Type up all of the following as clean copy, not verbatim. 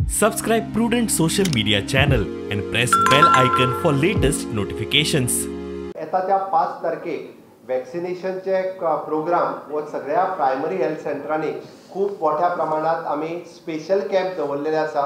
Subscribe Prudent Social Media channel and press bell icon for latest notifications. येता त्या 5 तारखेक वॅक्सिनेशनचे programme हो सगळ्या प्रायमरी हेल्थ सेंटरांनी खूब मोठ्या प्रमाणात आमी स्पेशल कॅम्प दवरलेले आसा.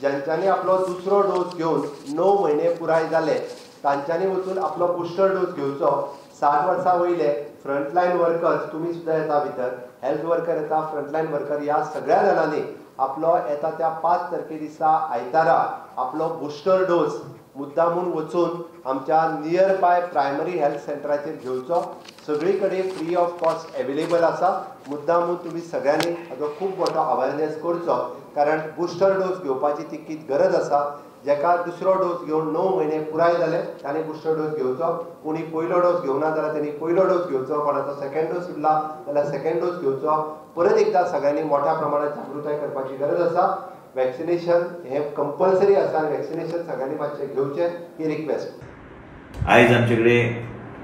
ज्यांच्यांनी आपलो दुसरो डोस घेवन 9 म्हयने पुराय जाले तांच्यांनी वचून आपलो बुस्टर डोस घेवचो. 60 वर्सां वयले फ्रंटलायन वर्कर्स तुमी सुद्दां येता भितर, हेल्थ वर्कर येता, फ्रंटलायन वर्कर ह्या सगळ्या जाणांनी आपलो येता त्या 5 तारखे दिसा आयतारा आपलो बुस्टर डोस मुद्दामून वचून आमच्या नियर बाय प्रायमरी हेल्थ सेंटराचेर घेवचो. सगळी कडेन फ्री ऑफ कॉस्ट एवेलेबल आसा. मुद्दामून तुमी सगळ्यांनी हाजो खूब मोठो अवेरनेस करचो, कारण बुस्टर डोस घेवपाची तितकीच गरज आसा. जेका दुसरो डोस घेवन 9 म्हयने पुराय जाले ताणें बुस्टर डोस घेवचो. कोणी पयलो डोस घेवना जाल्यार तेणी पयलो डोस घेवचो, कोणाचो सेकंड डोस उरला जाल्यार सेकंड डोस घेवचो. परत एकदा सगळ्यांनी मोठ्या प्रमाणात जागृताय करपाची गरज आसा. वॅक्सिनेशन हे कंपल्सरी आसा आनी वॅक्सिनेशन सगळ्यांनी मातशें घेवचें ही रिक्वेस्ट. आयज आमचे कडेन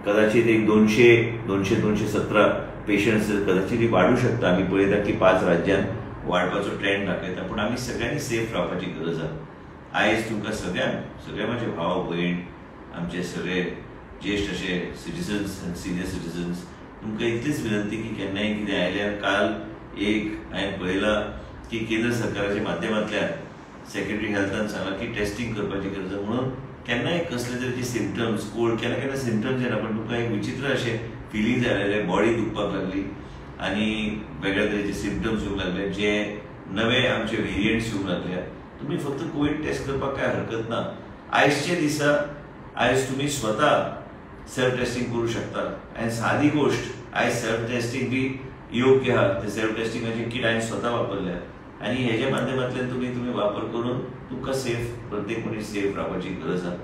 कदाचित एक 200-217 पेशंट्स कदाचित वाडू शकता. आमी पळयता की 5 राज्यांत वाडपाचो ट्रेंड दाखयता, पूण आमी सगळ्यांनी सेफ रावपाची गरज आसा. आयज तुमकां सगळ्यांक, सगळे म्हाजे भाव भयण, आमचे सगळे ज्येश्ठ अशे सिटीजन्स आनी सिनियर सिटीजन्स, तुमकां इतलीच विनंती की केन्नाय कितें आयल्यार, काल एक हांवें पळयलां की केंद्र सरकाराच्या माध्यमांतल्यान सेक्रेटरी हेल्थान सांगलां की टेस्टिंग करपाची गरज आसा. म्हणून केन्नाय कसले तरेचे सिमटम्स, कोल्ड, केन्ना केन्ना सिमटम्स येना पण तुमकां एक विचित्र अशें फिलींग जालें, बॉडी दुखपाक लागली आनी वेगळ्या तरेचे सिमटम्स येवंक लागले, जे नवे आमचे वेरियंट्स येवंक लागले, तुम्ही फक्त कोविड टेस्ट करपाक काय हरकत ना. आयजच्या दिसा आयज तुम्ही स्वता सेल्फ टेस्टिंग करू शकता. आनी सादी गोष्ट, आयज सेल्फ टेस्टिंग बी योग्य आहा. ते सेल्फ टेस्टिंगाचे किट हांवें स्वता वापरल्या आनी हेज्या माध्यमांतल्यान तुमी वापर करून तुमकां सेफ, प्रत्येक मनीस सेफ रावपाची गरज आसा.